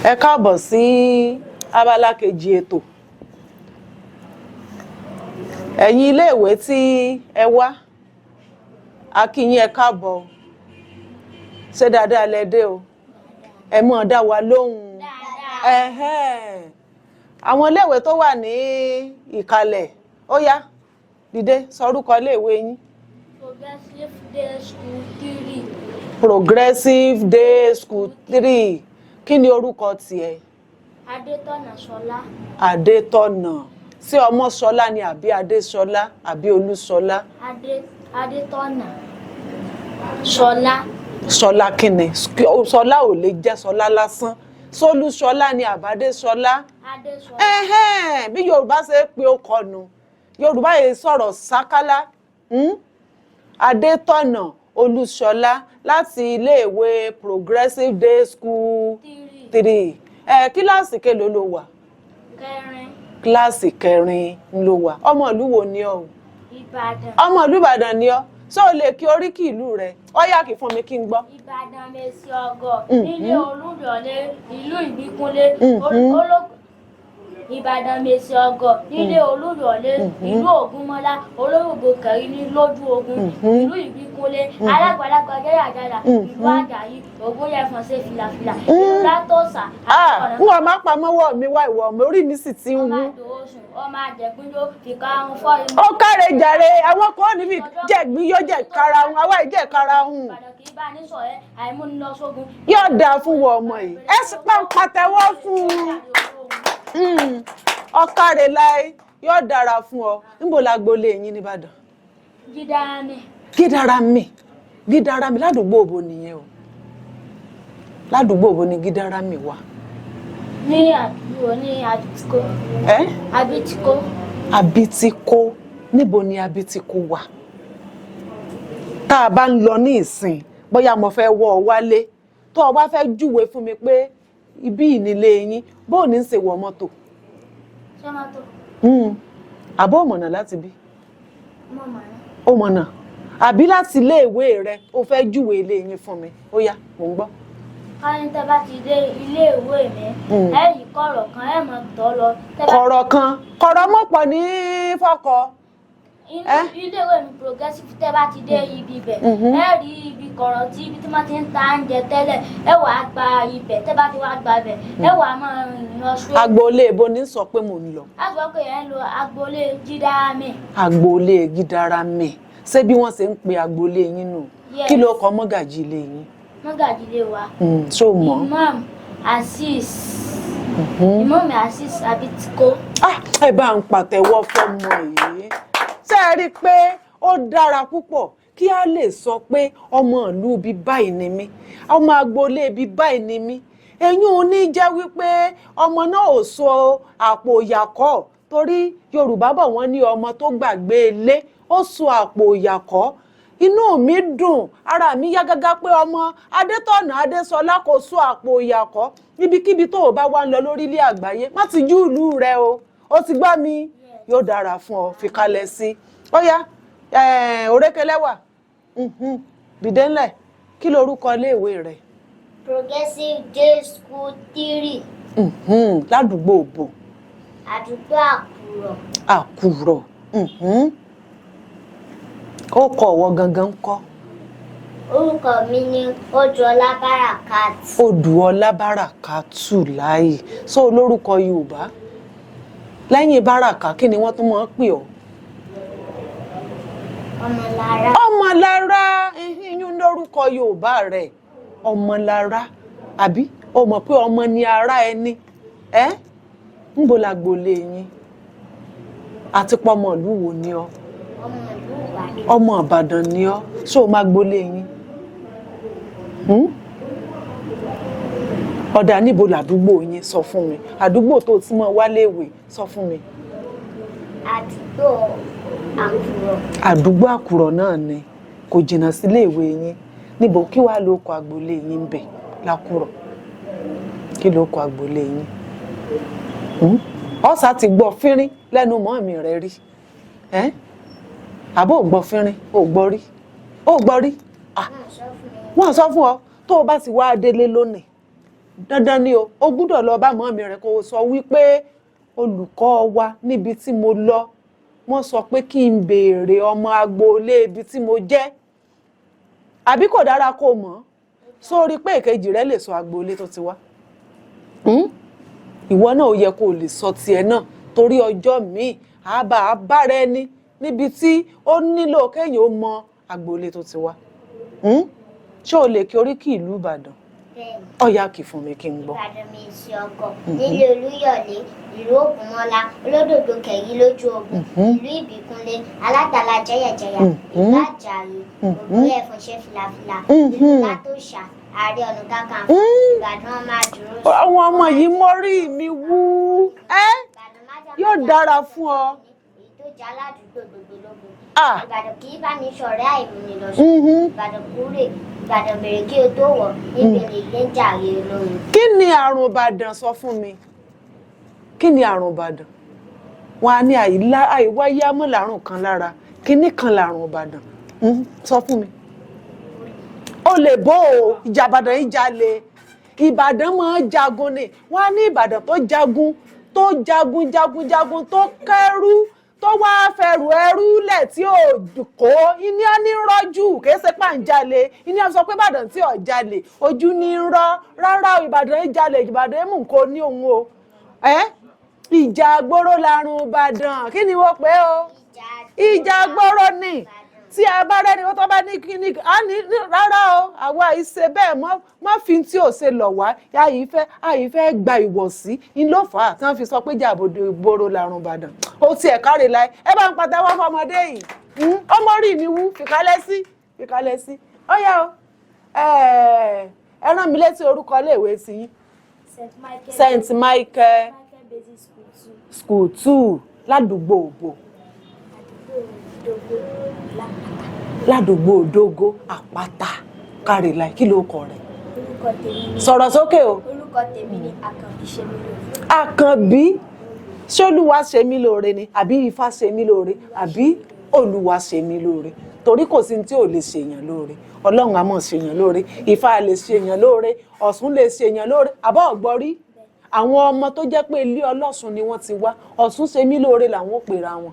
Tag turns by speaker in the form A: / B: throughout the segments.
A: Ẹ káàbọ̀ sí abala kejì ètò. Ẹ̀yin iléèwé tí ẹ wá, a kí yín, ẹ káàbọ̀ o. Ṣé dáadáa lẹ dé o? Ẹ mọ̀ dá wa lóhùn. Ẹ̀hẹ́n. Àwọn iléèwé tó wà ní ìkàlẹ̀, ó yá, dìde, sọ orúkọ iléèwé yín.
B: Progressive Day School 3.
A: Progressive Day School 3. Kí ni orúkọ tiẹ̀?
B: Adétọ̀nà Ṣọlá.
A: Adétọ̀nà sí Ọmọṣọlá ni àbí Adéṣọlá àbí Olúṣọlá?
B: Adétọ̀nà Ṣọlá.
A: Ṣọlá kíni? Ṣọlá ò lè jẹ́ Ṣọlá lásán. Sólúṣọlá ni àbádéṣọlá?
B: Adéṣọlá.
A: Ẹhẹ́n, bí Yorùbá ṣe é pe ó kọnu Yorùbá yìí sọ̀rọ̀ sákálá. Adétọ̀nà Olúṣọlá láti iléèwé Progressive Day School
B: 3.
A: 3. Ẹ kíláàsì kélòó ló wà?
B: Kẹrin.
A: Kíláàsì kẹrin ló wà. Ọmọ ìlú wo ni ọ́ o?
B: Ìbàdàn.
A: Ọmọ ìlú Ìbàdàn ni ọ́. Ṣé o lè kí oríkì ìlú rẹ? Ó yá, kí fún mi kí n gbọ́.
B: Ìbàdàn Mèsì Ọ̀gọ̀ nílé Olúyọ̀lé, ìlú Ìbíkúnlé. Ìbàdàn Mèsì Ọ̀gọ̀ nílé Olúyọ̀lé, ìlú Ògúnmọ́lá, olórògbò kẹrin ní lójú ogun, ìlú Ìbíkúnlé, alágbàlagbà jẹ́yàjára, ìlú Àjàyí Ògúnyẹ̀fọ̀n ṣe fìlàfìlà, ìlú Látòsà.
A: Ah, n ò má pamọ́wọ́ mi wá, ìwọ ọmọ, orí mi sì ti ń
B: Ọmọ
A: wú.
B: Àdòosùn, ọmọ àjẹgbínjó fìkà ahun fọ́ imú.
A: Ó káre jàre. Àwọn kan níbi jẹ̀gbín yóò jẹ́ karahun, àwa yìí jẹ́ karahun.
B: Ìbàdàn kì í bá ní sọ̀rẹ́ àìmúnilọ sógun.
A: Yóò dáa fún wọn, ọmọ yìí. Ẹ sì pa ń pàtẹ́wọ́ fún un. Ọ̀kàrẹ̀ láì, yóò dára fún ọ. Níbo la gbolé yín nìbàdàn?
B: Gídáàmì.
A: Gídáramì, Gídáramì ládùúgbò òbò nìyẹn o? Ládùúgbò òbò ni Gídáramì wà?
B: Ní àdúgbò ní Abitiko.
A: Ẹ?
B: Abitiko.
A: Abitiko. Níbo ni Abitiko wà? Tá a bá ń lọ ní ìsìn, bóyá mo fẹ́ wọ́ ọ wálé, tó o bá fẹ́ júwe fún mi pé ibí ìnílé yín, bó o ní í ṣe wọ mọ́tò?
B: Ṣé mọ́tò?
A: Àbó mọ̀nà láti bí?
B: Mọ̀ mọ̀ náà.
A: Ó mọ̀nà àbí? Láti iléèwé rẹ, ó fẹ́ júwe ilé yín fún mi. Ó yá, mò ń gbọ́.
B: Ká ní tẹ́ bá ti dé ilé ìwé mi, ẹ yí kọ̀rọ̀ kan, ẹ mọ̀ tọ́ lọ. Tẹ́ bá
A: Kọ̀rọ̀ kan, kọ̀rọ̀ mọ̀pọ̀ ní fọ́kọ.
B: Inú
A: ẹ́?
B: ilé ìwé mi Progressive, tẹ́ bá ti dé ibi ibẹ̀, ẹ rí ibi kọ̀rọ̀ tí ibi tí wọ́n ti ń ta oúnjẹ tẹ́lẹ̀, ẹ wàá gba ibẹ̀. Tẹ́ bá ti wá gba ibẹ̀, ẹ wàá máa rìn lọ sí.
A: Agboolé ibo ní sọ pé mò ń lọ?
B: A sọ pé ẹ ń lo agboolé Jídáàmì.
A: Agboolé Gídáramì. Ṣé bí wọ́n ṣe ń pe agboolé yín nù?
B: Yes.
A: Kí ló kọ mọ́gàjì ilé yín?
B: Mọ́gàjì ilé wa.
A: Ṣó o mọ̀?
B: Imam Azeez. Imam Azeez Abitiko.
A: Ah, ẹ bá ń pàtẹ́wọ́ fọ́mọ yìí. Ṣé ẹ rí i pé ó dára púpọ̀ kí a lè sọ pé ọmọ ìlú ibi báyìí ni mí, ọmọ agboolé ibi báyìí ni mí? Eyín ò ní jẹ́ wípé ọmọ náà ò so àpò ìyàkọ́, torí Yorùbá bọ̀, wọ́n ní ọmọ tó gbàgbé ilé ó so àpò ìyàkọ́. Inú mi dùn, ara mi yá gágá pé ọmọ Adétọ̀nà Adésọlá kò so àpò ìyàkọ́. Níbikíbi tó o bá wá ń lọ lórílẹ̀ àgbáyé, má ti jú ìlú rẹ o. Ó ti gbọ́ mi? Yóò dára fún ọ. Fi kalẹ̀ sí. Ó yá, òrékelẹ́wà, dìde ńlẹ̀. Kí lorúkọ iléèwé rẹ?
C: Progressive Day School 3.
A: Ládùúgbò òbò?
C: Àdúgbò Àkùrọ̀.
A: Àkùrọ̀. Ó kọ ọ̀wọ́ gangan kọ́?
C: Orúkọ mi ni Odùọlá Barakat.
A: Odùọlá Bárakàtù láì sọ olórúkọ Yorùbá lẹ́yìn Báràkà, kí ni wọ́n tún máa ń pè ọ́?
C: Ọmọlára.
A: Ọmọlára. Iyún lórúkọ Yorùbá rẹ̀, Ọmọlára, àbí? O mọ̀ pé ọmọ ni ara ẹni ẹ́. Ńbo la gbolé yín àti pọmọ ìlú wo ni ọ́?
C: Ọmọ ìlú Ìbàdàn.
A: Ọmọ Ìbàdàn ni ọ́. Ṣé o máa gbolé yín? Ọ̀dà, níbo làdúgbò yín? Sọ fún mi àdúgbò tó ti mọ́ wálé ìwé, sọ fún mi.
C: Àdúgbò Àkùrọ̀.
A: Àdúgbò Àkùrọ̀ náà ni, kò jìnnà sílé ìwé yín. Níbo kí wàá ló kọ agboolé yín ń bẹ̀ lákùrọ̀? Kí ló kọ agboolé yín? Ọ̀sà ti gbọ́ fínrín lẹ́nu mọ́ mi rẹ̀ rí ẹ́, àbó ò gbọ́ fínrín? Ò gbọ́ rí? Ò gbọ́ rí? Ah,
C: Wọ́n sọ fún mi.
A: Wọ́n sọ fún ọ. Tó o bá ti wá délé lónìí Dandan ni o, o gbúdọ̀ lọ bá màmí rẹ kó o sọ wípé olùkọ́ wa níbi tí mo lọ, wọ́n sọ pé kí n béèrè ọmọ agboolé ibi tí mo jẹ́. Àbí kò dára kó o mọ̀ sórí pé èkejì rẹ lè sọ agboolé tó ti wá? Ìwọ náà ó yẹ kó o lè sọ tiẹ̀ náà, torí ọjọ́ míì àbá abára ẹni níbi tí ó nílò kéèyàn ó mọ agboolé tó ti wá. Ṣé o lè kí oríkì ìlú Ìbàdàn?
C: Bẹ́ẹ̀ni.
A: Ọ̀yá, kì fún mi kí n gbọ́.
C: Ìbàdàn mi ṣe ọkọ nílé Olúyọ̀lé, ìlú Ògúnmọ́lá, olódòdó kẹ̀yí lójú ogun, ìlú Ìbíkúnlé, alátàlá jẹ́yẹ̀jẹ̀yà, ìlú Àjàyí, ògùn ẹ̀fọn ṣe fìlàfìlà, ìlú Látòṣà, Ààrẹ Ọ̀nà Kakanfò, Ìbàdàn máa dúró.
A: Àwọn ọmọ yìí mọ́rí mi wú ẹ́.
C: Ìbàdàn májà.
A: Yóò dára fún ọ.
C: Èyí tó jẹ́ aládùúgbò gbogbo lógun.
A: Ah.
C: Ìbàdàn kì í bá ní ṣọ̀rẹ́ àìmúnilọ́sùn. Ìbàdàn kúrè, Ìbàdàn bèrè kí o tó wọ̀ níbi lè gbé jàre olóyin.
A: Kí ni àrùn Ìbàdàn? Sọ fún mi, kí ni àrùn Ìbàdàn? Wọn á ní àìwáyé ámọ́ làrùn kan lára kíní kan làrùn Ìbàdàn. Sọ fún mi. Ó lè bó o. Ìjà Ìbàdàn yìí jalè, Ìbàdàn máa ń jagun ni. Wọn á ní Ìbàdàn tó jagun, tó jagun jagun jagun, tó kẹ́rú, tó wáá fẹrù ẹrú lẹ̀ tí ò kó iní á ní rọ́jú. Kìí ṣe pàǹjalè iní á sọ pé Ìbàdàn tí ò jalè ojú ní ń rọ́. Rárá o, Ìbàdàn yìí jalè, Ìbàdàn yìí mú nǹkan ní òun o. Ẹ́ ìjà àgbòrò làrùn Ìbàdàn. Kí ni wọ́n pè é o? Ìjà gbọ́rọ̀ ni. Tí a bá rẹ́ni tó bá ní kí ni a ní rárá o, àwa ìṣe bẹ́ẹ̀ mọ́. Má fi tí ò ṣe lọ̀ wá. Àyífẹ́ gba ìwọ̀sí ń ló fà á tí wọ́n fi sọ pé jàbòdò ìgboro làrùn Ìbàdàn. Ó tiẹ̀ káre láì. Ẹ bá ń pàtẹ́wọ́ fọmọdé yìí. Ọmọ rí mi wú. Fìkálẹ̀ sí, fìkálẹ̀ sí. Ó yá o, ẹ rán mi létí orúkọ iléèwé sí yín.
B: St. Michael.
A: St. Michael.
B: Michael Basic School 2.
A: School 2, ládùúgbò òbò?
B: Àdúgbò Dógó Lápáta.
A: Ládùúgbò Òdógó Àpáta. Kárìláì, kí ló kọ rẹ?
B: Orúkọ tèmi ni
A: Sọ̀rọ̀ sókè o.
B: Orúkọ tèmi ni Àkànbí Ṣemilóore.
A: Àkànbí ṣé Olúwa ṣe mí lóore ni, àbí Ifá ṣe mí lóore, àbí Olúwa ṣe mí lóore? Torí kò sí ní tí ò lè ṣèyàn lóore. Ọlọ́run á mọ̀ ṣèyàn lóore, Ifá lè ṣèyàn lóore, Ọ̀ṣun lè ṣèyàn lóore. Àbọ̀ ọ̀gbọ́rí àwọn ọmọ tó jẹ́ pé ilé ọlọ́ṣun ni wọ́n ti wá, Ọ̀ṣun ṣe mí lóore làwọn ò pera wọn,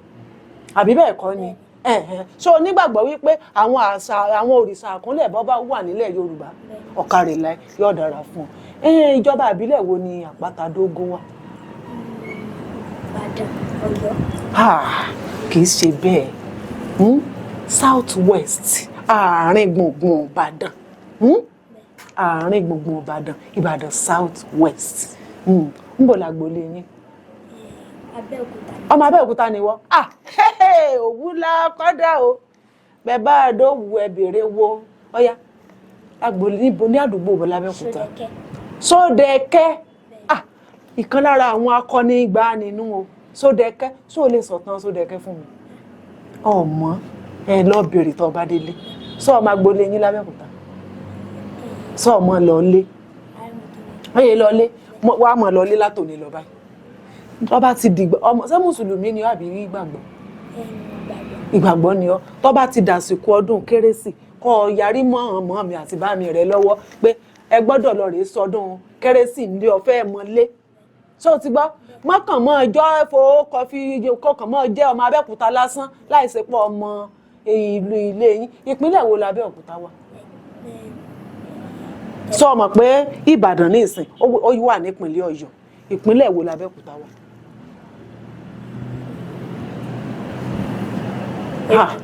A: àbí bẹ́ẹ̀ kọ́ ni? Ẹ̀hẹ̀n. Ṣé o nígbàgbọ́ wípé àwọn àṣà àwọn òrìṣà àkúnlẹ̀ bọ́ bá wà nílẹ̀ Yorùbá? Ọ̀kàrẹ̀láì, yóò dára fún ọ. Ẹ̀hẹ̀n, ìjọba àbílẹ̀ wo ni Àpáta Dógó wà?
B: Ìbàdàn, Ọ̀yọ́.
A: Ah, kì í ṣe bẹ́ẹ̀. South West, àárín gbùngbùn Ìbàdàn. Àárín gbùngbùn Ìbàdàn, Ìbàdàn South West. Ń bọ̀ lágboolé yín?
B: Abẹ́òkúta.
A: Ọmọ Abẹ́òkúta ni wọ́n. Ah, òwú la kọ́dà o. Bẹ́ẹ̀ bá àdó wù ẹ bèrè wo. Ọ̀yá, agboolé níbo ní àdúgbò wo lábẹ́òkúta?
B: Ṣódẹkẹ́.
A: Sódẹkẹ́. Ah, ìkan lára àwọn akọni ìgbà nínú o, Sódẹkẹ́. Só o lè sọ̀tàn Sódẹkẹ́ fún mi? Ọmọ ẹ lọ bèrè tó bá délé. Sọ ọmọ agboolé yín lábẹ́òkúta, sọ ọmọ lọ lé? Ọyẹ lọ lé, wàá mọ̀ lọ lé látòní lọ báyìí. Tó bá ti dìgbà ọmọ, ṣé mùsùlùmí ni ọ́ àbí ìgbàgbọ́? Ìgbàgbọ́ ni ọ́. Tó bá ti dàsìkò ọdún kérésì, kọ́ ọ yarí mọ́ ọmọ mi àti bá mi rẹ lọ́wọ́ pé ẹ gbọ́dọ̀ lọ rèé sọdún kérésì ní ọ̀fẹ́ mọ́lé. Ṣé o ti gbọ́? Mọ́kàn mọ́ ọjọ́ fowó fi kọkàn mọ́ jẹ́ ọmọ Abẹ́òkúta lásán láì ṣe pọ̀ ọmọ ìlú ilé yín. Ìpínlẹ̀ wo l'Abẹ́òkúta wà? Sọ mọ̀ pé Ìbàdàn ní ìsìn ó wà nípìnlẹ̀ Ọ̀yọ́. Ìpínlẹ̀ wo l'Abẹ́òkúta wà? Ha.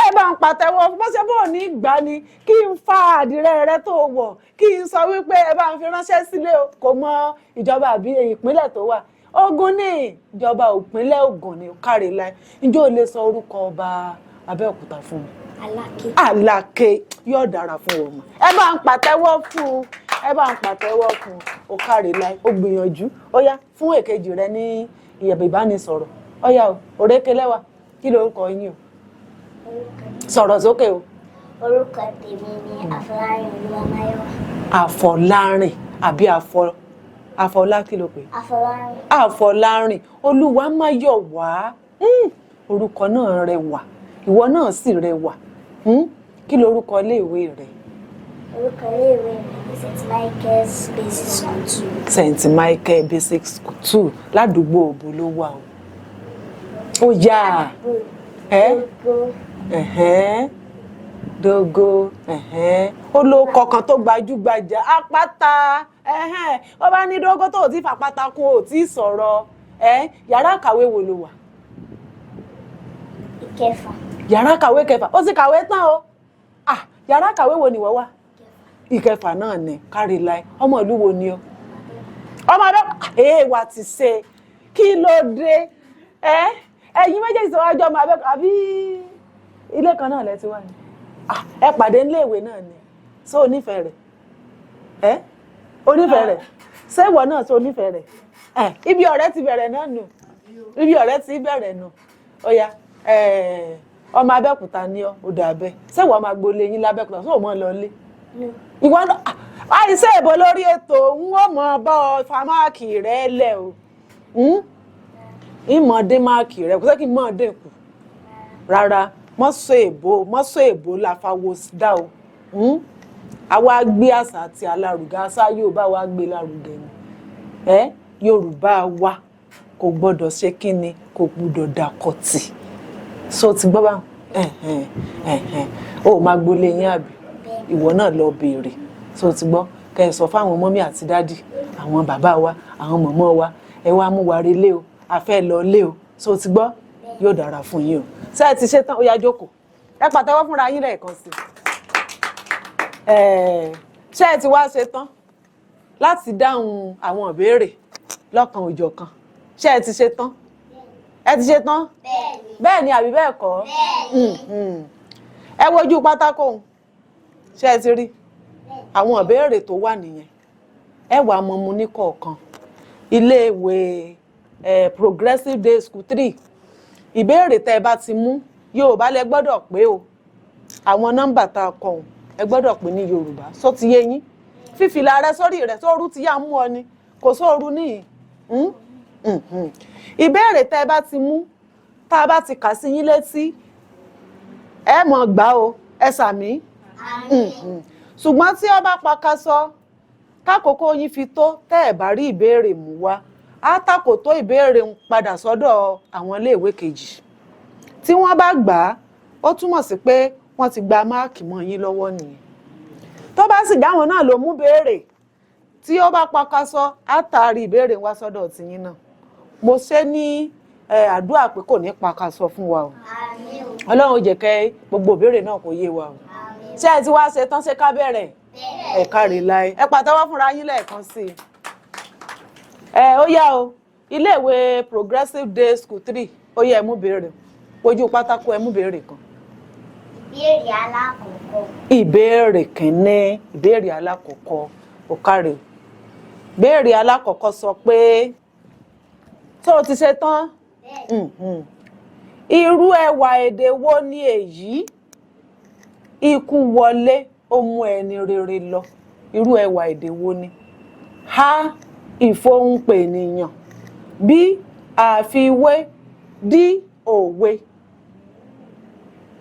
A: Ẹ bá ń pàtẹ́wọ́. Bó ṣe bó ní gbà ni kí n fa àdìrẹ rẹ tó wọ̀, kí n sọ wípé ẹ bá ń fi ránṣẹ́ sílé o. Kò mọ ìjọba àbí ìpínlẹ̀ tó wà. Ògùn ní ìjọba ìpínlẹ̀ Ògùn ní. Káre láì. Ǹjẹ́ o lè sọ orúkọ ọba Abẹ́òkúta fún mi?
B: Aláké.
A: Àlàkè. Yóò dára fún ọmọ. Ẹ bá ń pàtẹ́wọ́ fún un, ẹ bá ń pàtẹ́wọ́ fún un. Ó káre láì, ó gbìyànjú. Ó yá, fún èkejì rẹ ní ìyẹ̀bẹ̀ ìbánisọ̀rọ̀. Ó yá o, òrékelẹ́wà, kí lorúkọ yín o? Sọ̀rọ̀ sókè o.
C: Orúkọ tèmi ni Afọlárin Olúwamáyọ̀wá.
A: Àfọlárìn àbí Àfọlá, kí ló pè?
C: Afọlárin.
A: Àfọlárìn Olúwamáyọ̀wá. Orúkọ náà rẹwà, ìwọ náà sì rẹwà. Kí lorúkọ iléèwé rẹ?
C: Orúkọ iléèwé mi ni St. Michael's Basic School 2.
A: St. Michael Basic School 2 ládùúgbò òbó ló wà o. Ó yá ẹ.
C: Gbogbo.
A: Ẹ̀hẹ́n. Dogo. Ẹ̀hẹ́n. Ó ló kọ̀ọ̀kan tó gbajúgbajà àpáta. Ẹ̀hẹ́n. Ó bá ní dógó tó ò tí fàpáta kún ò tí sọ̀rọ̀ ẹ̀. Yàrá kàwé wo ló wà?
C: Ìkẹfà.
A: Yàrá kàwé kẹfà. Ó ti kàwé tán o. Ah, yàrá kàwé wo ni ìwọ wà? Ìkẹfà náà ni. Kárí láì. Ọmọ ìlú wo ni ọ? Ọmọ abẹ́ ee wa ti ṣe kí ló dé? Ẹ ẹ̀yin méjèèjì sọ wájú ọmọ abẹ́ àbí ilé kan náà lẹ ti wá ni? Ah, ẹ pàdé níléèwé náà ni. So onífẹ̀ẹ́ rẹ̀? Ẹ onífẹ̀ẹ́ rẹ̀? Ṣé ìwọ náà so onífẹ̀ẹ́ rẹ̀? Ẹ ibi ọ̀rẹ́ ti bẹ̀rẹ̀ náà nù, ibi ọ̀rẹ́ ti bẹ̀rẹ̀ nù. Ó yá, ọmọ Abẹ́òkúta ni ọ. Ó dà bẹ́ẹ̀. Ṣé ìwọ máa gbolé yín lábẹ́òkúta? Ṣé ò mọ́ lọ lé ìwọ náà? Àìsè ìbò lórí ètò ń ó mọ bọ́ ọ fa máàkì rẹ lẹ̀ o. Ìmọ̀ dín máàkì rẹ kò sẹ́ kí n mọ̀ dín kù rárá. Mọ́sọ̀ èbó, mọ́sọ̀ èbó la fa wo dá o. Àwa gbé àṣà àti alárugẹ, àṣà Yorùbá wa gbé lárugẹ ni. Ẹ Yorùbá wa kò gbọ́dọ̀ ṣe kíni, kò gbọ́dọ̀ dàkọ̀tì. So ti gbọ́ báwọn? Ẹ̀hẹ̀n, ẹ̀hẹ̀n. O ò máa gbolé yín àbí? Ìwọ náà lọ béèrè. So ti gbọ́? Kẹ́ ẹ sọ fáwọn mummy àti daddy, àwọn bàbá wa, àwọn mọ̀mọ́ wa, ẹ wá mú wa relé o, a fẹ́ lọ lé o. So ti gbọ́? Yóò dára fún yín o. Ṣé ẹ ti ṣe tán? Ó yá, jókòó. Ẹ pàtẹ́wọ́ fúnra yín lẹ́ẹ̀kan sí i. Ṣé ẹ ti wá ṣe tán láti dáhùn àwọn ìbéèrè lọ́kan òjọ̀kan? Ṣé ẹ ti ṣe tán? Ẹ ti ṣe tán?
C: Bẹ́ẹ̀ni.
A: Bẹ́ẹ̀ ni àbí bẹ́ẹ̀ kọ́?
C: Bẹ́ẹ̀ni.
A: Ẹ wojú pátákó òun. Ṣé ẹ ti rí àwọn ìbéèrè tó wà nìyẹn? Ẹ wàá mọ mu ní kọ̀ọ̀kan. Iléèwé Progressive Day School 3, ìbéèrè tẹ́ ẹ bá ti mú, Yorùbá lẹ gbọ́dọ̀ pé o. Àwọn nọ́mbà tá a kọ òun, ẹ gbọ́dọ̀ pé ní Yorùbá. Só ti yé yín? Fífìlà rẹ sórí rẹ, sóoru ti yá mú ọ ni, kò sóoru níyì. Ìbéèrè tẹ́ ẹ bá ti mú, tá a bá ti kà sí yín létí, ẹ mọ̀ gbà o. Ẹ sàmí.
C: Àmín.
A: Ṣùgbọ́n tí ó bá pakasọ kákòókò yín fi tó, tẹ́ ẹ̀ bá rí ìbéèrè mú wá, á tàkò tó ìbéèrè ń padà sọ́dọ̀ àwọn iléèwé kejì. Tí wọ́n bá gbà á, ó túmọ̀ sí pé wọ́n ti gba máàkì mọ́ yín lọ́wọ́ nìyẹn. Tó bá sì dáwọn náà ló mú béèrè, tí ó bá pakasọ, á taari ìbéèrè wá sọ́dọ̀ tiyín náà. Mo ṣe ní àdúrà pé kò ní pakasọ fún wa o.
C: Àmín o.
A: Ọlọ́run ó jẹ́ kẹ́ gbogbo ìbéèrè náà kó yé wa o.
C: Àmín.
A: Ṣé ẹ ti wá ṣe tán? Ṣé ká bẹ̀rẹ̀?
C: Bẹ́ẹ̀.
A: Ẹ káre láé. Ẹ pàtẹ́wọ́ fúnra yín lẹ́ẹ̀kan sí i. Ẹ ó yá o, iléèwé Progressive Day School 3, ó yá, ẹ mú béèrè. Ojú pátákó, ẹ mú béèrè kan.
C: Ìbéèrè alákọ̀ọ́kọ́.
A: Ìbéèrè kìíní, ìbéèrè alákọ̀ọ́kọ́. Ó káre. Béèrè alákọ̀ọ́kọ́ sọ pé, tó o ti ṣe tán?
C: Bẹ́ẹ̀.
A: Irú ẹwà èdè wo ni èyí? Ikú wọlé, ó mú ẹni rere lọ. Irú ẹwà èdè wo ni? A, ìfohùnpènìyàn. B, àfiwé. D, òwe.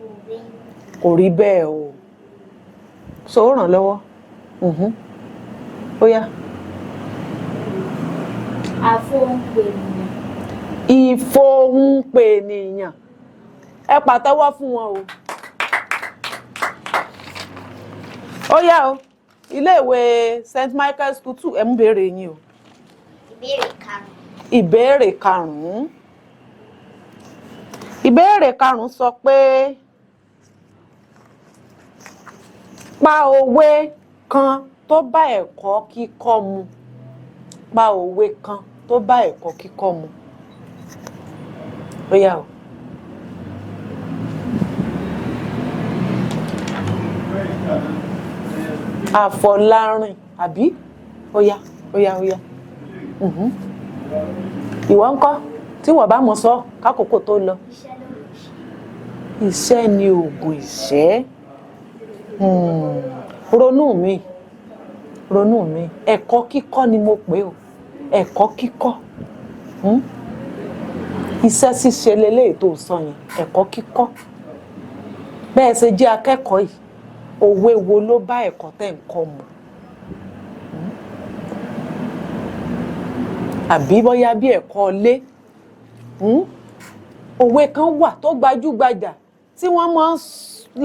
C: Òwe.
A: Kò rí bẹ́ẹ̀ o. So ó ràn lọ́wọ́. Ó yá.
B: Àfohùnpènìyàn.
A: Ìfohùnpènìyàn. Ẹ pàtẹ́wọ́ fún wọn o. Ó yá o, iléèwé St Michael School 2, ẹ mú béèrè yín o.
C: Ìbéèrè karùn-ún.
A: Ìbéèrè karùn-ún. Ìbéèrè karùn-ún sọ pé, pa òwe kan tó bá ẹ̀kọ́ kíkọ́ mu. Pa òwe kan tó bá ẹ̀kọ́ kíkọ́ mu. Ó yá o. Àfọlárìn àbí? Ó yá, ó yá, ó yá. Ìwọ ńkọ́? Tí wọ́n bá mọ̀ sọ kákòókò tó lọ.
B: Iṣẹ́ lóògùn ìṣẹ́.
A: Iṣẹ́ ni oògùn ìṣẹ́. Ronú mi, ronú mi. Ẹ̀kọ́ kíkọ́ ni mo pè o. Ẹ̀kọ́ kíkọ́. Iṣẹ́ ṣíṣe leléyìí tó sọ yẹn, ẹ̀kọ́ kíkọ́. Bẹ́ẹ̀ ṣe jẹ́ akẹ́kọ̀ọ́ yìí, Òwe wo ló bá ẹ̀kọ́ tẹ̀ ń kọ́ mu? Àbí bóyá bí ẹ̀kọ́ ilé? Òwe kan wà tó gbajúgbajà tí wọ́n máa ń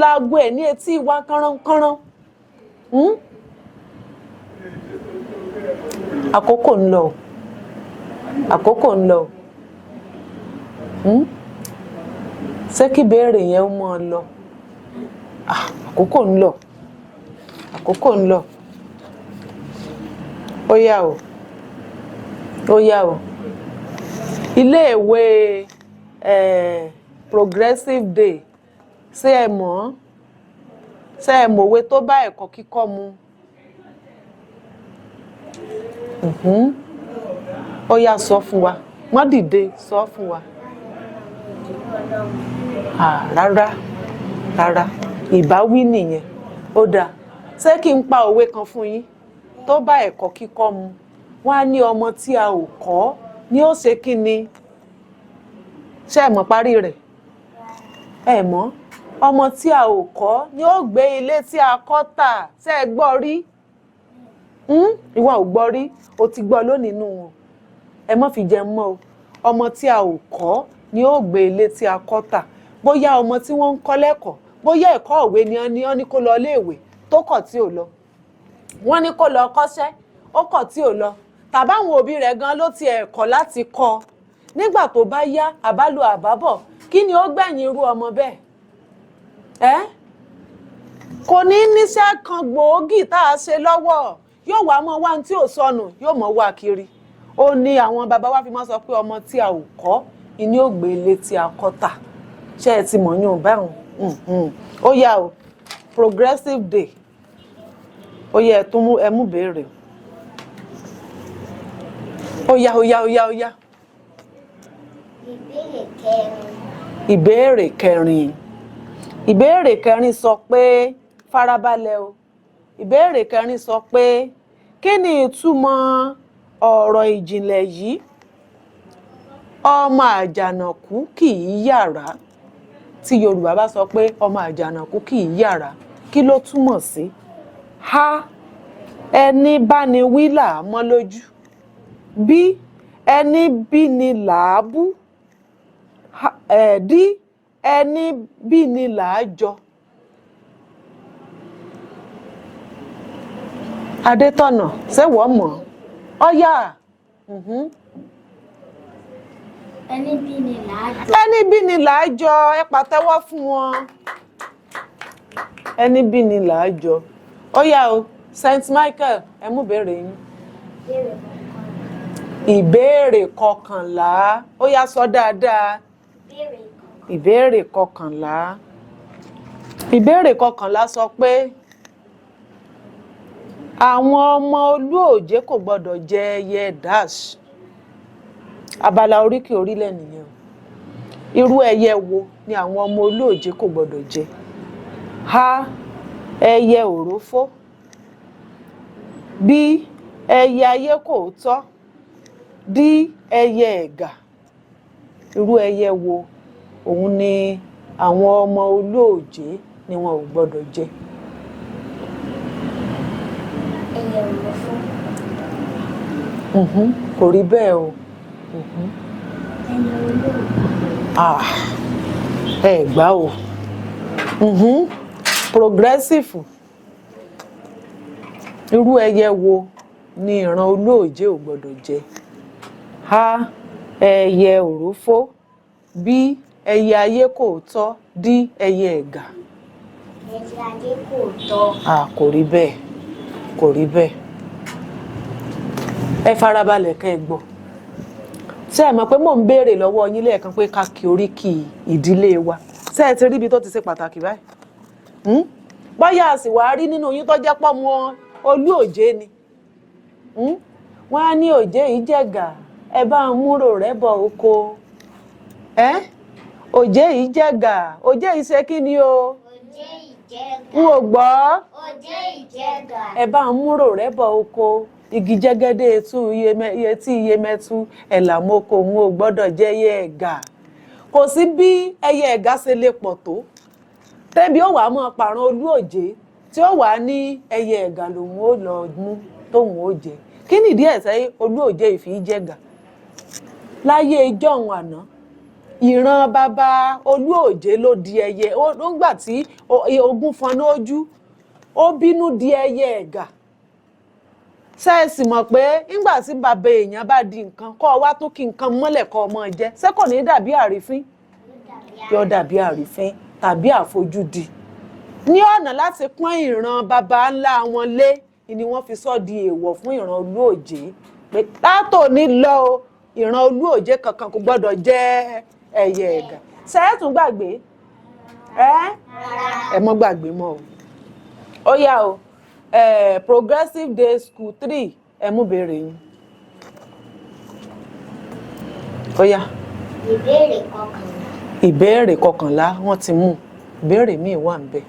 A: laago ẹ̀ ní etí wa kánránkánrán. Àkókò ń lọ o. Àkókò ń lọ o. Ṣé kí ìbéèrè yẹn ó máa lọ? Àkókò ń lọ. Àkókò ń lọ. Ó yá o. Ó yá o. Iléèwé Progressive Day, ṣé ẹ mọ̀? Ṣé ẹ mọ̀wé tó bá ẹ̀kọ́ kíkọ́ mu? Ó yá, sọ fún wa. Má dìde, sọ fún wa. Rárá, rárá, ìbáwí nìyẹn. Ó dáa. Ṣé kí n pa òwe kan fún yín tó bá ẹ̀kọ́ kíkọ́ mu? Wọ́n á ní ọmọ tí a ò kọ́ ni ó ṣe kí ni? Ṣé ẹ mọ̀ parí rẹ̀? Ẹ mọ̀? Ọmọ tí a ò kọ́ ni ó gbé ilé tí a kọ́ tà. Ṣé ẹ gbọ́ rí? Ìwọ ò gbọ́ rí? O ti gbọ́ lónìí nù o. Ẹ má fi jẹun mọ́ o. Ọmọ tí a ò kọ́ ni ó gbé ilé tí a kọ́ tà. Bóyá ọmọ tí wọ́n ń kọ́ lẹ́kọ̀ọ́, bóyá ẹ̀kọ́ òwe ni wọ́n ní kó lọ iléèwé tó kọ̀ tí ò lọ. Wọ́n ní kó lọ kọ́ṣẹ́, ó kọ̀ tí ò lọ. Tàbáwọn òbí rẹ̀ gan ló ti ẹ̀kọ́ láti kọ́. Nígbà tó bá yá, àbálò àbábọ̀, kí ni ó gbẹ̀yìn irú ọmọ bẹ́ẹ̀? Ẹ́ kò ní níṣẹ́ kan gbòógì tá a ṣe lọ́wọ́, yóò wá mọ́ wá tí ò sọnù, yóò mọ́ wá kiri. Ó ní àwọn bàbá wa fi máa sọ pé ọmọ tí a ò kọ́ ni ó gbé ilé tí a kọ́ tà. Ṣé ẹ ti mọ̀ yún báwọn? Ó yá o. Progressive Day. Ó yẹ ẹ tún mú ẹ mú béèrè. Ó yá, ó yá, ó yá, ó yá.
C: Ìbéèrè kẹrin.
A: Ìbéèrè kẹrin. Ìbéèrè kẹrin sọ pé, farabalẹ̀ o. Ìbéèrè kẹrin sọ pé, kí ni ìtumọ̀ ọ̀rọ̀ ìjìnlẹ̀ yìí? Ọmọ àjànàkú kì í yàrá. Tí Yorùbá bá sọ pé ọmọ àjànàkú kì í yàrá, kí ló túmọ̀ sí? A. Ẹni bá ni wí là á mọ́ lójú. B. Ẹni bí ni là á bú. D. Ẹni bí ni là á jọ. Adétọ̀nà, ṣé wọ́n mọ̀? Ọ̀yà.
B: Ẹni bí ni là á jọ.
A: Ẹni bí ni là á jọ, ẹ pàtẹ́wọ́ fún wọn. Ẹni bí ni là á jọ. Ó yá o, St. Michael, ẹ mú béèrè yín.
C: Ìbéèrè kọkànlá.
A: Ìbéèrè kọkànlá. Ó yá, sọ dáadáa.
C: Ìbéèrè kọkànlá.
A: Ìbéèrè kọkànlá. Ìbéèrè kọkànlá sọ pé àwọn ọmọ Olúòjé kò gbọdọ̀ jẹ ẹyẹ dash. Abala oríkì orílẹ̀ nìyẹn o. Irú ẹyẹ wo ni àwọn ọmọ Olúòjé kò gbọdọ̀ jẹ? A. Ẹyẹ òrófó. B. Ẹyẹ ayé kò tọ́. D. Ẹyẹ ẹ̀gà. Irú ẹyẹ wo òun ni àwọn ọmọ Olúòjé ni wọn ò gbọdọ̀ jẹ?
C: Ẹyẹ òrófó.
A: Kò rí bẹ́ẹ̀ o.
B: Ẹyẹ olóògbà.
A: Ẹ gbá o. Progressive. Irú ẹyẹ wo ni ìran Olúòjé ò gbọdọ̀ jẹ? A. Ẹyẹ òrófó. B. Ẹyẹ ayé kò tọ́. D. Ẹyẹ ẹ̀gà.
C: Ẹyẹ ayé kò tọ́.
A: Kò rí bẹ́ẹ̀. Kò rí bẹ́ẹ̀. Ẹ farabalẹ̀ kẹ́ ẹ gbọ́. Ṣé ẹ mọ̀ pé mò ń béèrè lọ́wọ́ yín lẹ́ẹ̀kan pé ká kí oríkì ìdílé wa? Ṣé ẹ ti rí ibi tó ti ṣe pàtàkì báyìí? Bóyá a sì wá rí nínú yín tó jẹ́ pọ́ mọ́ Olúòjé ni. Wọ́n á ní òjé yìí jẹ̀gà, ẹ bá ń múrò rẹ̀ bọ̀ oko. Òjé yìí jẹ̀gà, òjé yìí ṣe kí ni o?
C: Òjé ìjẹ̀gà.
A: N ò gbọ́.
C: Òjé ìjẹ̀gà.
A: Ẹ bá ń múrò rẹ̀ bọ̀ oko. Igi jẹ́gẹ́dẹ́ etí iye mẹ́tú, ẹ̀là moko òun ò gbọ́dọ̀ jẹ́ ẹyẹ ẹ̀gà. Kò sí bí ẹyẹ ẹ̀gà ṣe lè pọ̀ tó. Tẹ́bi ó wàá máa pààrọ̀ Olúòjé tí Tí ó wà ní ẹyẹ ẹ̀gà lòun ó lọ mú tóun ó jẹ. Kí nìdí ẹ̀ sẹ́yìn Olú Òjé ìfì jẹ̀gà? Láyé ìjọ́un àná, ìran bàbá Olú Òjé ló di ẹyẹ. Ó ń gbà tí ogun fọnà ojú, ó bínú di ẹyẹ ẹ̀gà. Ṣé ẹ sì mọ̀ pé nígbà tí bàbá èèyàn bá di nǹkan, kọ́ ọ wá tó kí nǹkan mọ́lẹ̀ kọ́ ọmọ jẹ, ṣé kò ní dàbí àrífín? Yóò dàbí àrífín tàbí àfojúdi. Ní ọ̀nà láti pọ́n ìran baba ńlá wọn lé ni wọ́n fi sọ di èèwọ̀ fún ìran Olú Òjé pé látòní lọ o, ìran Olú Òjé kankan kò gbọ́dọ̀ jẹ ẹyẹ ẹ̀gà. Ṣé ẹ tún gbàgbé? Ẹ mọ́ gbàgbé mọ́ o. Ó yá o, Progressive Day School 3, ẹ mú béèrè yín. Ó yá.
C: Ìbéèrè 11.
A: Ìbéèrè 11 wọ́n ti mú. Ìbéèrè míì wà ń bẹ̀.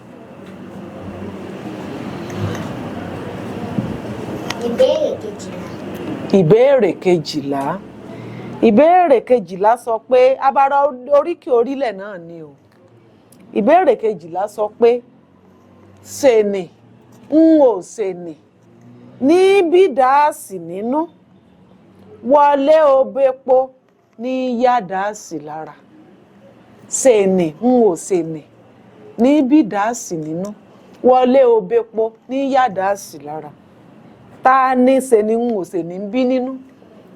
C: Ìbéèrè 12.
A: Ìbéèrè 12. Ìbéèrè 12 sọ pé, abara oríkì orílẹ̀ náà ni o. Ìbéèrè 12 sọ pé ṣènì n ò ṣènì ní bídáàsì nínú, wọlé obepo ní yádáàsì lára. Ṣènì n ò ṣènì ní bídáàsì nínú, wọlé obepo ní yádáàsì lára. Ta ni ṣènì n ò ṣènì ń bí nínú?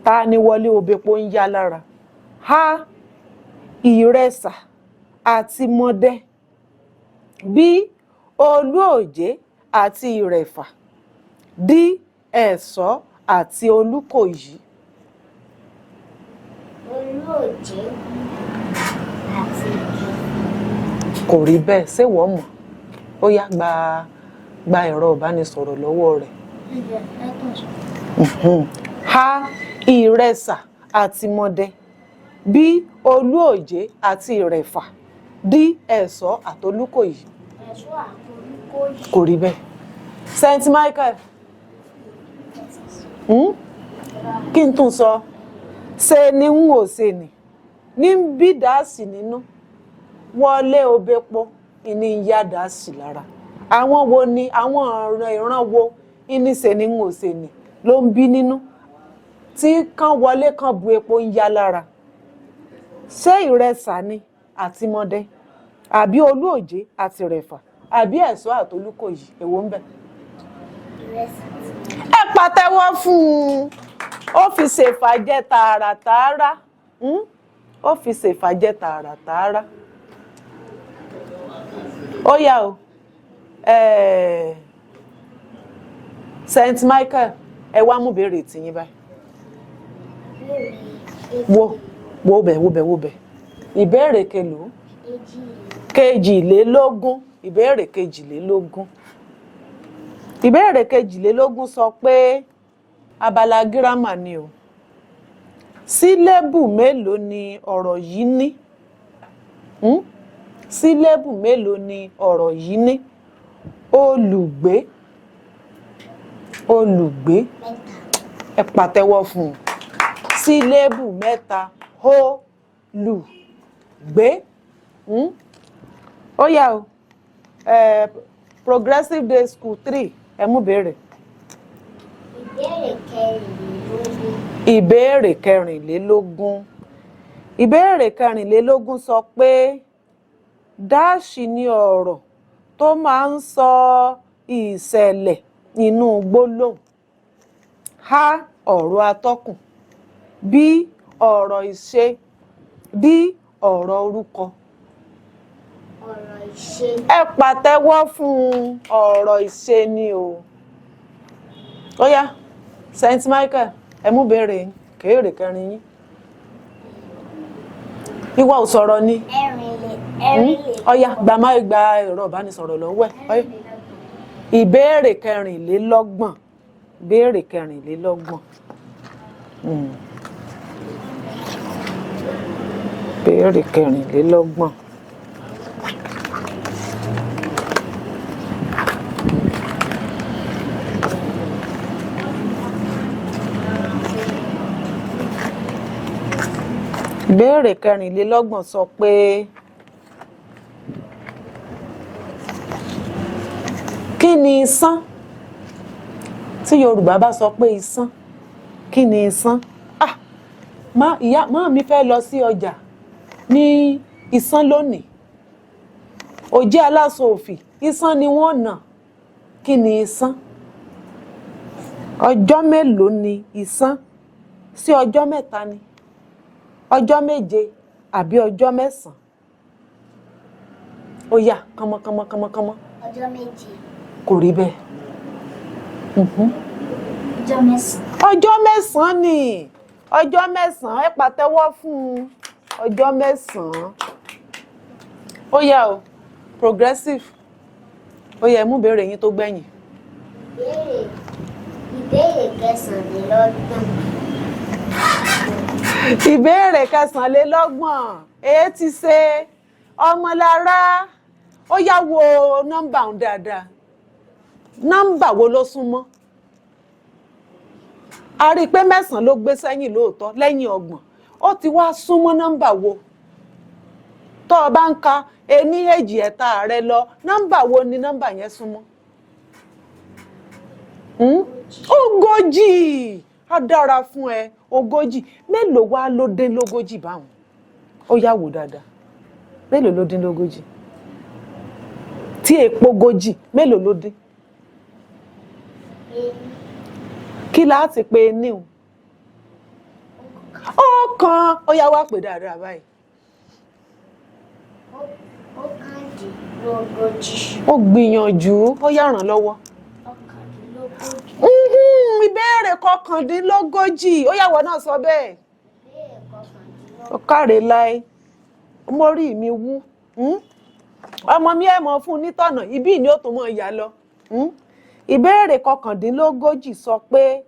A: Ta ni wọlé obepo ń yá lára? A. Ìrẹsà àti Mọdẹ. B. Olú Òjé àti Ìrẹ̀fà. D. Ẹ̀ṣọ́ àti Olúkòyí.
C: Olú Òjé àti Ìrẹ̀fà.
A: Kò rí bẹ́ẹ̀, ṣé wọ́n mọ̀? Ó yá, gba ẹ̀rọ ìbánisọ̀rọ̀ lọ́wọ́ rẹ̀. A. Ìrẹsà àti Mọdẹ. B. Olú Òjé àti Ìrẹ̀fà. D. Ẹ̀ṣọ́ àtolúkòyí.
B: Ẹ̀ṣọ́ àtolúkòyí.
A: Kò rí bẹ́ẹ̀. St. Michael, kí n tún sọ? Ṣe ni n ò ṣe nì ní bí dáàsì nínú, wọlé obepo ìní ń yá dáàsì lára. Àwọn wo ni àwọn ọ̀ràn ìran wo ní ṣe ni n ò ṣe nì ló ń bí nínú tí kán wọlé kán bu epo ń yá lára? Ṣé Ìrẹsà ni àti Mọdẹ, àbí Olú Òjé àti Ìrẹ̀fà, àbí Ẹ̀ṣọ́ àtolúkòyí? Èwo ń bẹ?
C: Ìrẹsà.
A: Ẹ pàtẹ́wọ́ fún un. Ó fi ṣèfàjẹ́ tààràtààrà. Ó fi ṣèfàjẹ́ tààràtààrà. Ó yá o, St. Michael, ẹ wá mú béèrè tìyín báyìí. Wo wo bẹ̀, wo bẹ̀, wo bẹ̀. Ìbéèrè kelòó? 22. Ìbéèrè 22. Ìbéèrè 22 sọ pé, abala gírámà ni o, sílébù mélòó ni ọ̀rọ̀ yìí ní? Sílébù mélòó ni ọ̀rọ̀ yìí ní? Olùgbé, olùgbé. Ẹ pàtẹ́wọ́ fún un. Sílébù 3. Ó lù gbé. Ó yá o, Progressive Day School 3, ẹ mú béèrè.
C: Ìbéèrè 24.
A: Ìbéèrè 24. Ìbéèrè 24 sọ pé dash ni ọ̀rọ̀ tó máa ń sọ ìṣẹ̀lẹ̀ inú gbólóhùn. A. Ọ̀rọ̀ atọ́kùn. B. Ọ̀rọ̀ ìṣe. D. Ọ̀rọ̀ orúkọ.
C: Ọ̀rọ̀ ìṣe.
A: Ẹ pàtẹ́wọ́ fún un. Ọ̀rọ̀ ìṣe ni o. Ó yá, St. Michael, ẹ mú béèrè yín. Kéèrè kẹrin yín. Ìwọ ò sọ̀rọ̀ ni.
C: Ẹ̀rìnlé.
A: Ó yá, gba má gba ẹ̀rọ ìbánisọ̀rọ̀ lọ́wọ́ ẹ̀. Ìbéèrè 24. Ìbéèrè 24. Ìbéèrè 24. Ìbéèrè 24 sọ pé kí Kí ni isán? Tí Yorùbá bá sọ pé isán, kí ni isán? Ah, má ìyá má mi fẹ́ lọ sí ọjà ní isán lónìí. Òjé aláṣọ òfì, isán ni wọ́n nà. Kí ni isán? Ọjọ́ mélòó ni isán? Sí ọjọ́ 3 ni, ọjọ́ 7 àbí ọjọ́ 9? Ó yá, kánmọ́ kánmọ́ kánmọ́ kánmọ́.
C: Ọjọ́ 7.
A: Kò rí bẹ́ẹ̀.
C: Ọjọ́ 9.
A: Ọjọ́ 9 ni, ọjọ́ 9. Ẹ pàtẹ́wọ́ fún un. Ọjọ́ 9. Ó yá o, progressive, ó yá, ẹ mú ìbéèrè yín tó gbẹ̀yìn.
C: Ìbéèrè 29.
A: Ìbéèrè 29. Èé ti ṣe, Ọmọlára? Ó yá, wo nọ́mbà ọ̀hún dáadáa. Nọ́mbà wo ló súnmọ́? A rí i pé 9 ló gbé sẹ́yìn lóòótọ́ lẹ́yìn 30. Ó ti wá súnmọ́ nọ́mbà wo? Tó o bá ń ka ení, èjì, ẹ̀ta rẹ lọ, nọ́mbà wo ni nọ́mbà yẹn súnmọ́? 40. Á dára fún ẹ. 40 mélòó wá ló dín lógójì báwọn? Ó yá, wò dáadáa, mélòó ló dín lógójì? Tí èèpo ogójì, mélòó ló dín? Kí láti pe ní o? Ọ̀kan. Ó yá, wá pè dáadáa báyìí.
C: 39.
A: Ó gbìyànjú. Ó yá, ràn lọ́wọ́.
B: 39.
A: Ìbéèrè 39. Ó yá, wọ náà sọ bẹ́ẹ̀.
C: Ìbéèrè 39.
A: Ó káre láé, mórí mi wú. Ọmọ mi, ẹ̀ mọ̀ fún un nítọ̀nà ibí ni ó tún mọ̀ yá lọ. Ìbéèrè 39 sọ pé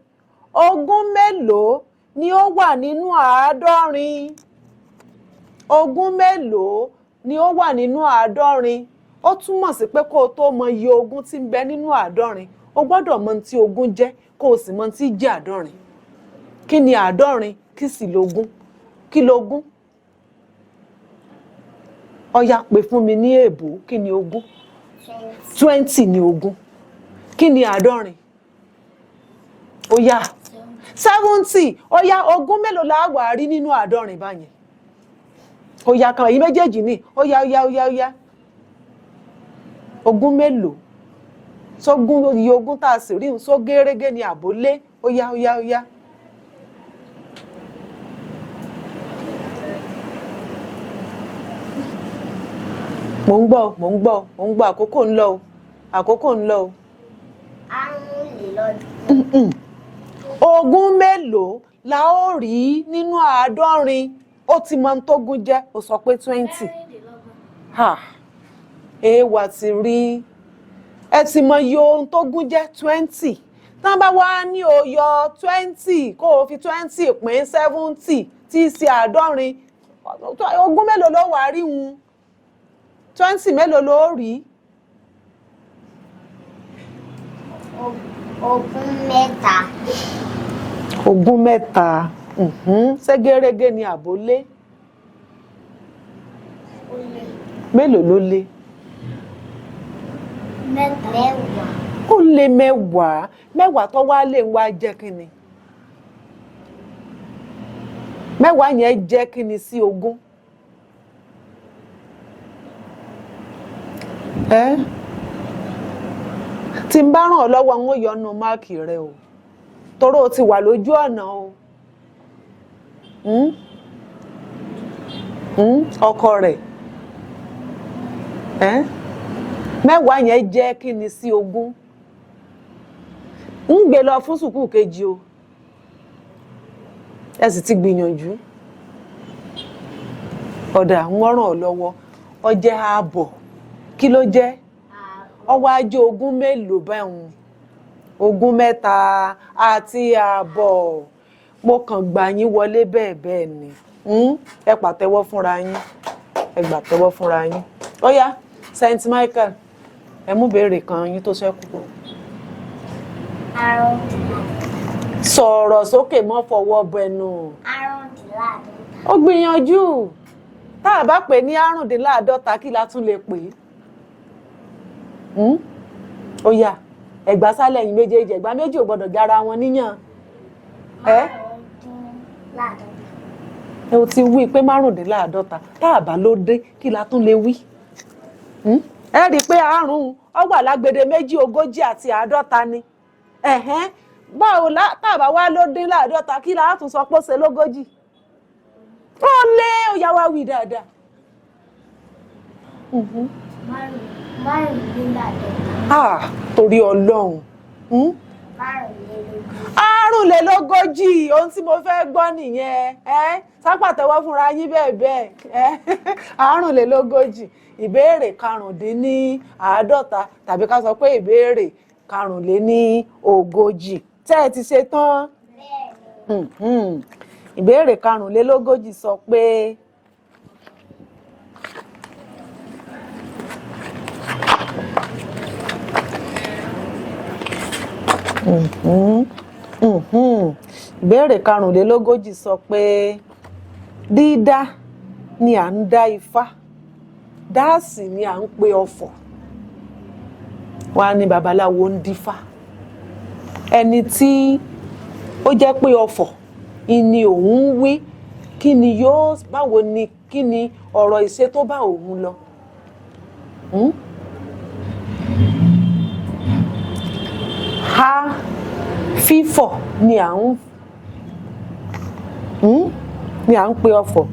A: ogún mélòó ni ó wà nínú 70? Ogún mélòó ni ó wà nínú 70? Ó túmọ̀ sí pé kó o tó mọ iye ogún tí ń bẹ nínú 70, o gbọ́dọ̀ mọ ohun tí ogún jẹ́, kó o sì mọ ohun tí jẹ́ 70. Kí ni 70? Kí sì lógún? Kí lógún? Ó yá, pè fún mi ní èèbó, kí ni ogún?
C: 20.
A: 20 ni ogún. Kí ni 70? Ó yá, 70. Ó yá, ogún mélòó la wà rí nínú 70 báyẹn? Ó yá, kan èyí méjèèjì ni. Ó yá, ó yá, ó yá, ó yá. Ogún mélòó? Sógún, iye ogún tá a sì rí só gérégé ni àbólé? Ó yá, ó yá, ó yá. Mò ń gbọ́, mò ń gbọ́, mò ń gbọ́. Àkókò ń lọ o, àkókò ń lọ o.
C: 25.
A: Ogún mélòó la ó rí nínú 70? Ó ti mọ ohun tógún jẹ́, ó sọ pé 20.
B: 26.
A: Ha, èèwà ti rí. Ẹ ti mọ iye ohun tógún jẹ́, 20. Tán bá wá ní o yọ 20, kó o fi 20 pín 70 tí í ṣe 70, ogún mélòó ló wàá rí hun? 20 mélòó ló rí?
C: 23.
A: 23. Ṣé gẹ́rẹ́gẹ́ ni àbólé?
C: Ó lé.
A: Mélòó ló lé?
C: 10.
A: Ó lé 10. 10 tó wá lè ń wá jẹ́ kínni? 10 yẹn jẹ́ kínni sí ogún? Ẹ́ tí n bá ràn ọ́ lọ́wọ́, ń ó yọnu máàkì rẹ o, toró o ti wà lójú ọ̀nà o. Hmm? Hmm? Ọkọ rẹ̀ ẹ́, 10 yẹn jẹ́ kínni sí ogún? Ń gbé lọ fún sùkúù kejì o. Ẹ sì ti gbìyànjú. Ọ̀dà, ń ràn ọ́ lọ́wọ́. Ọ jẹ́ ààbọ̀. Kí ló jẹ́? Ọwọ́ ajé. Ogún mélòó bẹ́ẹ̀? 33.5. Mo kàn gbà yín wọlé bẹ́ẹ̀ bẹ́ẹ̀ ni. Ẹ pàtẹ́wọ́ fúnra yín, ẹ gbàtẹ́wọ́ fúnra yín. Ó yá, Saint Michael, ẹ mú béèrè kan yín tó ṣẹ́kù. Sọ̀rọ̀ sókè, mọ́ fọwọ́ bẹnu.
C: 75.
A: Ó gbìyànjú. Tá a bá pè ní 55, kí la tún lè pè é? Ó yá. Ẹ̀gbá sálẹ̀ yín méjèèjì, ẹ̀gbá méjì ò gbọ́dọ̀ jára wọn níyàn. Ẹ́
C: Márùndínláàdọ́ta.
A: Ẹ o ti wí pé 75, tá a bá ló dé, kí la tún lè wí? Ẹ rí i pé àrùn ọ wà lágbede méjì, ogójì àti àádọ́ta ni. Ẹ̀hẹ́n, báwo tá a bá wá ló dín láàdọ́ta, kí la á tún sọ pé ó ṣe lógójì? Ó lé, ó yá, wá wí dáadáa.
C: Márùndínláàdọ́ta.
A: Ah, torí Ọlọ́run.
C: Márùnlélógún.
A: 25, ohun tí mo fẹ́ gbọ́ nìyẹn. Ẹ sápàtẹ́wọ́ fúnra yín bẹ́ẹ̀ bẹ́ẹ̀. Ẹ 25, ìbéèrè 45, tàbí ká sọ pé ìbéèrè 45. Tẹ́ ẹ ti ṣe tán?
C: Bẹ́ẹ̀ni.
A: Ìbéèrè 45 sọ pé, ìbéèrè 45 sọ pé dídá ni à ń dá ifá, dáàsì ni à ń pe ọfọ̀. Wá ní babaláwo ń dífá, ẹni tí ó jẹ́ pé ọfọ̀ ìní òun ń wí, kí ni yóò, báwo ni, kí ni ọ̀rọ̀ ìṣe tó bá òun lọ? Ha, fífọ̀ ni à ń Ni à ń pe ọfọ̀,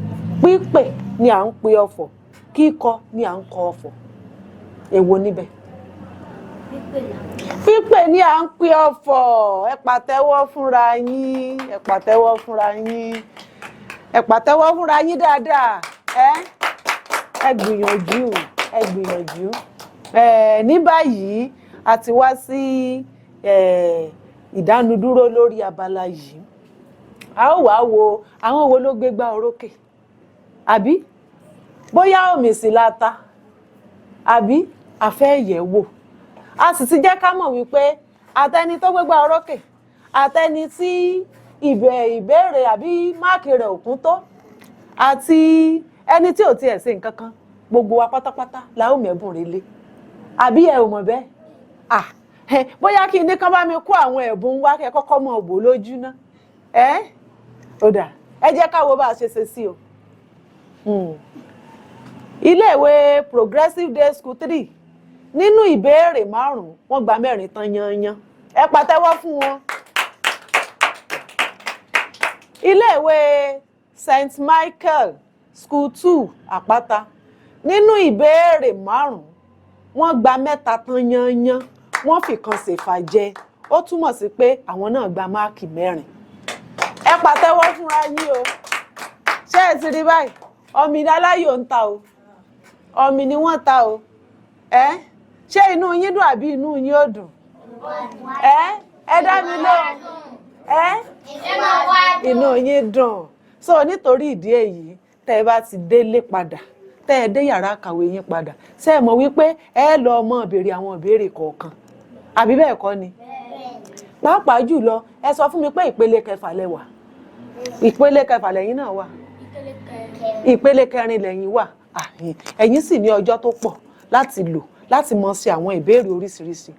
A: pípè ni à ń pe ọfọ̀, kíkọ ni à ń kọ ọfọ̀. Èwo níbẹ̀?
B: Pípè là.
A: Pípè ni à ń pe ọfọ̀. Ẹ pàtẹ́wọ́ fúnra yín, ẹ pàtẹ́wọ́ fúnra yín, ẹ pàtẹ́wọ́ fúnra yín dáadáa. Ẹ gbìyànjú, ẹ gbìyànjú. Ẹ ní báyìí, a ti wá sí ìdánudúró lórí abala yìí. A ó wá wo àwọn wo ló gbégbá orókè, àbí bóyá òmìsì la ta, àbí a fẹ́ yẹ̀ wò. A sì ti jẹ́ ká mọ̀ wípé àtẹni tó gbégbá orókè, àtẹni tí ìbẹ̀ ìbéèrè àbí máàkì rẹ̀ ò kún tó, àti ẹni tí ò tiẹ̀ ṣe nǹkan kan, gbogbo wa pátápátá la ó mẹ́bùn relé. Àbí ẹ ò mọ̀ bẹ́ẹ̀? Ah, bóyá kí n ní kán bá mi kó àwọn ẹ̀bùn wá, kẹ́ kọ́kọ́ mọ̀ bò lójú ná. Ẹ́ ó dà, ẹ jẹ́ ká wo bá a ṣe ṣe sí o. Iléèwé Progressive Day School 3, nínú ìbéèrè márùn-ún, wọ́n gba mẹ́rin tán yanyan. Ẹ pàtẹ́wọ́ fún wọn. Iléèwé St Michael School 2, Àpáta, nínú ìbéèrè márùn-ún, wọ́n gba mẹ́ta tán yanyan, wọ́n fi kan ṣèfà jẹ. Ó túmọ̀ sí pé àwọn náà gba máàkì mẹ́rin. Ẹ pàtẹ́wọ́ fúnra yín o. Ṣé ẹ ti rí báyìí? Ọ̀mì ní aláyò ń ta o, ọ̀mì ni wọ́n ta o. Ẹ ṣé inú yín dùn àbí inú yín ò dùn? Ẹ ẹ dá mi lóhùn. Ẹ inú yín dùn. So nítorí ìdí èyí, tẹ́ ẹ bá ti délé padà, tẹ́ ẹ dé yàrá kàwé yín padà, ṣé ẹ mọ̀ wípé ẹ lọ mọ̀ béèrè àwọn ìbéèrè kọ̀ọ̀kan, àbí bẹ́ẹ̀ kọ́ ni? Pàápàá jùlọ, ẹ sọ fún mi pé ìpele kẹfà lẹ wà. Ìpele kẹfà lẹ́yìn náà wà?
B: Ìpele kẹrin.
A: Ìpele kẹrin lẹ́yìn wà. Ẹ̀yin sì ní ọjọ́ tó pọ̀ láti lò láti mọ̀ sí àwọn ìbéèrè oríṣiríṣi.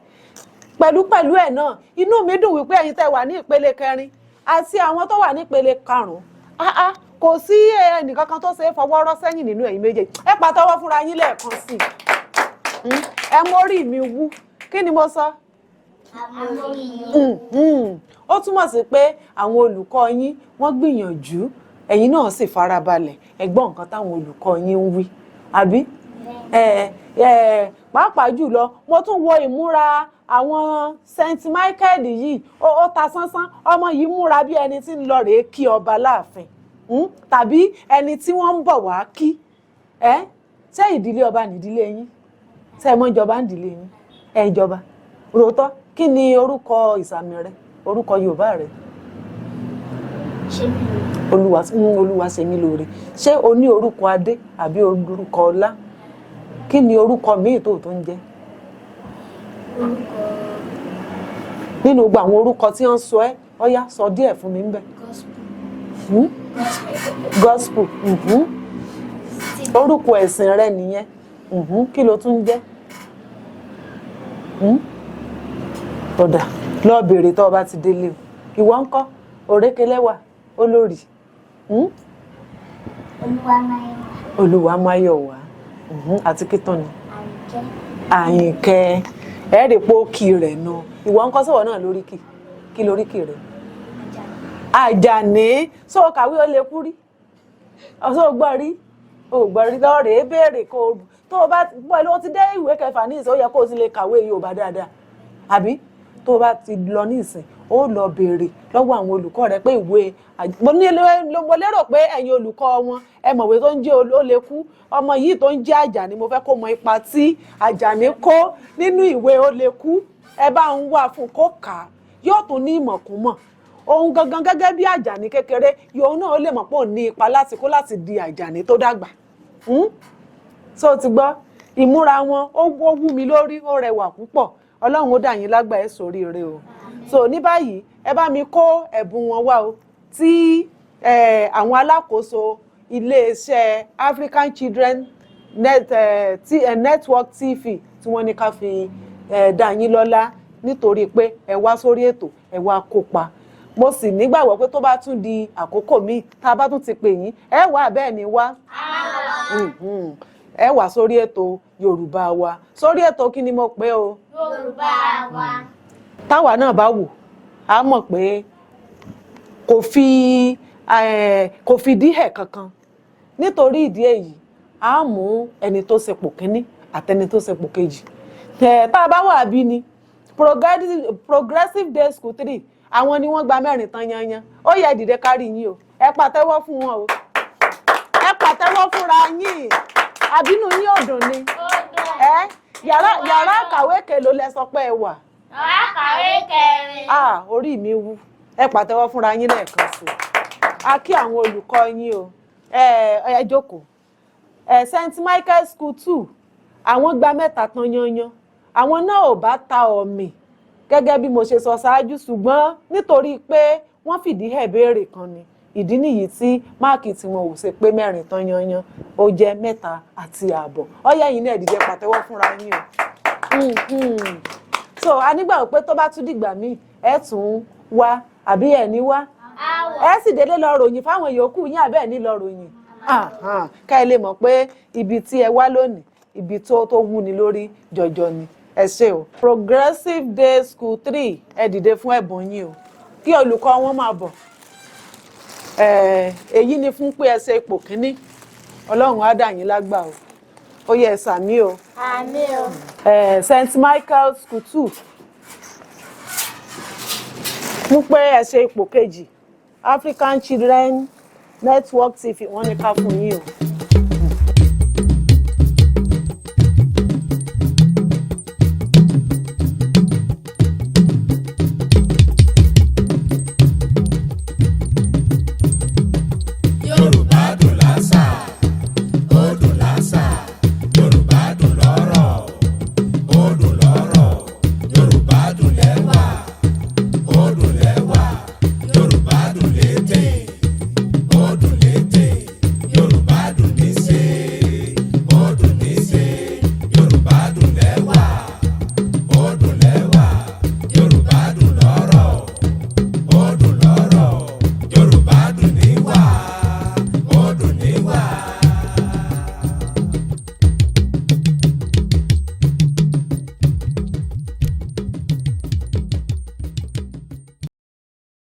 A: Pẹ̀lú ẹ̀ náà, inú mi dùn wípé ẹ̀yin tẹ́ wà ní ìpele kẹrin àti àwọn tó wà ní ìpele karùn-ún, ah ah, kò sí ẹnìkankan tó ṣe é fọwọ́ rọ́ sẹ́yìn nínú ẹ̀yin méjèèjì. Ẹ pàtẹ́wọ́ fúnra yín lẹ́ẹ̀kan sí i. Ẹ mórí mi wú. Kí ni mo sọ? Ó túmọ̀ sí pé àwọn olùkọ́ yín, wọ́n gbìyànjú, ẹ̀yin náà sì farabalẹ̀ ẹ gbọ́ nǹkan táwọn olùkọ́ yín ń wí, àbí? Ẹ ẹ, pàápàá jùlọ, mo tún wo ìmúra àwọn St Michael yìí, ó ta sánsán. Ọmọ yìí múra bí ẹni tí ń lọ rèé kí ọba láàfin, Tàbí ẹni tí wọ́n ń bọ̀ wá kí. Ẹ ṣé ìdílé ọba nìdílé yín? Ṣé ẹ mọ̀ ìjọba ń dìlé yín? Ẹ ìjọba òótọ́. Kí ni orúkọ ìsàmì rẹ, orúkọ Yorùbá rẹ?
C: Ṣé mi ò
A: Olúwa, Olúwa ṣe mí lóore. Ṣé o ní orúkọ adé àbí orúkọ ọlá? Kí ni orúkọ míì tó ń jẹ́?
C: Orúkọ
A: Nínú gbogbo àwọn orúkọ tí wọ́n ń sọ ẹ́, ọyá, sọ díẹ̀ fún mi ń bẹ̀.
C: Gospel.
A: Gospel. Orúkọ ẹ̀sìn rẹ nìyẹn. Kí ló tún jẹ́? Ọ̀dà lọ́ọ́ béèrè tó o bá ti délé o. Ìwọ ńkọ́, òrékelẹ́wà olórí? Hmm?
C: Olúwamáyọ̀wá.
A: Olúwamáyọ̀wá. Àti kí tán ni?
C: Àyìnkẹ́.
A: Àyìnkẹ́. Ẹ rí pé ó kì rẹ̀ nu. Ìwọ ńkọ́, sọ̀wọ́ náà lórí kì kí lórí kì rẹ̀? Àjàní. Sọ kàwé ó lè kú rí? Ọ̀sọ́ gbọ́ rí, o gbọ́ rí. Lọ́ọ̀rẹ́ béèrè kó o tó o bá pẹ̀lú o ti dé ìwé kẹfà ní ìsìn, ó yẹ kó o ti lè kàwé Yorùbá dáadáa, àbí? Tó o bá ti lọ ní ìsìn, ó lọ béèrè lọ́wọ́ àwọn olùkọ́ rẹ pé ìwé mo ní. Mo lérò pé ẹ̀yin olùkọ́ wọn, ẹ mọ̀wé tó ń jẹ́ ó lè kú. Ọmọ yìí tó ń jẹ́ Àjàní, mo fẹ́ kó mọ ipa tí Àjàní kó nínú ìwé ó lè kú. Ẹ bá ń wá fún kó kà á, yóò tún ní ìmọ̀kúnmọ̀ òun gangan gẹ́gẹ́ bí Àjàní kékeré yòó náà, ó lè mọ̀ pé òun ní ipa láti kó láti di Àjàní tó dàgbà. So ti gbọ́ ìmúra wọn, ó wú mi lórí, ó rẹwà púpọ̀. Ọlọ́run ó dà yín lágbà, ẹ̀ sóríire o. So ní báyìí, ẹ bá mi kó ẹ̀bùn wọn wá o, tí àwọn alákòóso iléeṣẹ́ African Children Network TV tí wọ́n ní ká fi dá yín lọ́lá nítorí pé ẹ wá sórí ètò, ẹ wá kópa. Mo sì nígbàgbọ́ pé tó bá tún di àkókò míì tá a bá tún ti pè yín, ẹ wà bẹ́ẹ̀ ni wá. Ẹ wà sórí ètò Yorùbá Wa. Sórí ètò kí ni mo pè o?
C: Yorùbá Wa.
A: Táwa náà bá wò á mọ̀ pé kò fìdí ẹ̀ kankan. Nítorí ìdí èyí, á mú ẹni tó ṣepò kínní àtẹni tó ṣepò kejì. Tá a bá wà bí ni Progressive Day School 3, àwọn ni wọ́n gba 4 tán yanyan. Ó yẹ dìde kárí yín o. Ẹ pàtẹ́wọ́ fún wọn o, ẹ pàtẹ́wọ́ fúnra yín. Àbínú yín ò dùn ni? Ẹ yàrá kàwé kèlò lẹ sọ pé ẹ wà?
B: Yàrá kàwé kẹrin.
A: Ah, orí mi wú. Ẹ pàtẹ́wọ́ fúnra yín lẹ́ẹ̀kan sí i. A kí àwọn olùkọ́ yín o. Ẹ jókòó. Ẹ St Michael School 2, àwọn gba 3 tán yanyan. Àwọn náà ò bá ta ọ̀mì gẹ́gẹ́ bí mo ṣe sọ ṣáájú, ṣùgbọ́n nítorí pé wọ́n fìdí ẹ̀ béèrè kan ni, ìdí nìyí tí máàkì tí wọn ò ṣe pé 4 tán yanyan, ó jẹ́ 3.5. Ọ̀yá, yìí náà dìde, pàtẹ́wọ́ fúnra yín o. So a nígbàgbọ́ pé tó bá tún dìgbà míì, ẹ tún wá, àbí ẹ ní wá? Ẹ sì dédé lọ ròyìn fáwọn yòókù yín, àbẹ́ ẹ̀ ní lọ ròyìn ká ẹ lè mọ̀ pé ibi tí ẹ wá lónìí, ibi tó wúni lórí jọjọ ni. Ẹ ṣé o. Progressive Day School 3, ẹ dìde fún ẹ̀bùn yín o, kí olùkọ́ wọn máa bọ̀. Èyí ni fún pé ẹ ṣe ipò kínní. Ọlọ́run á dà yín lágbà o. Ó yẹ ẹ sàmí o.
C: Àmín o.
A: St Michael School 2, mú pé ẹ ṣe ipò kejì, African Children Network TV, wọ́n ní ká fún yín o.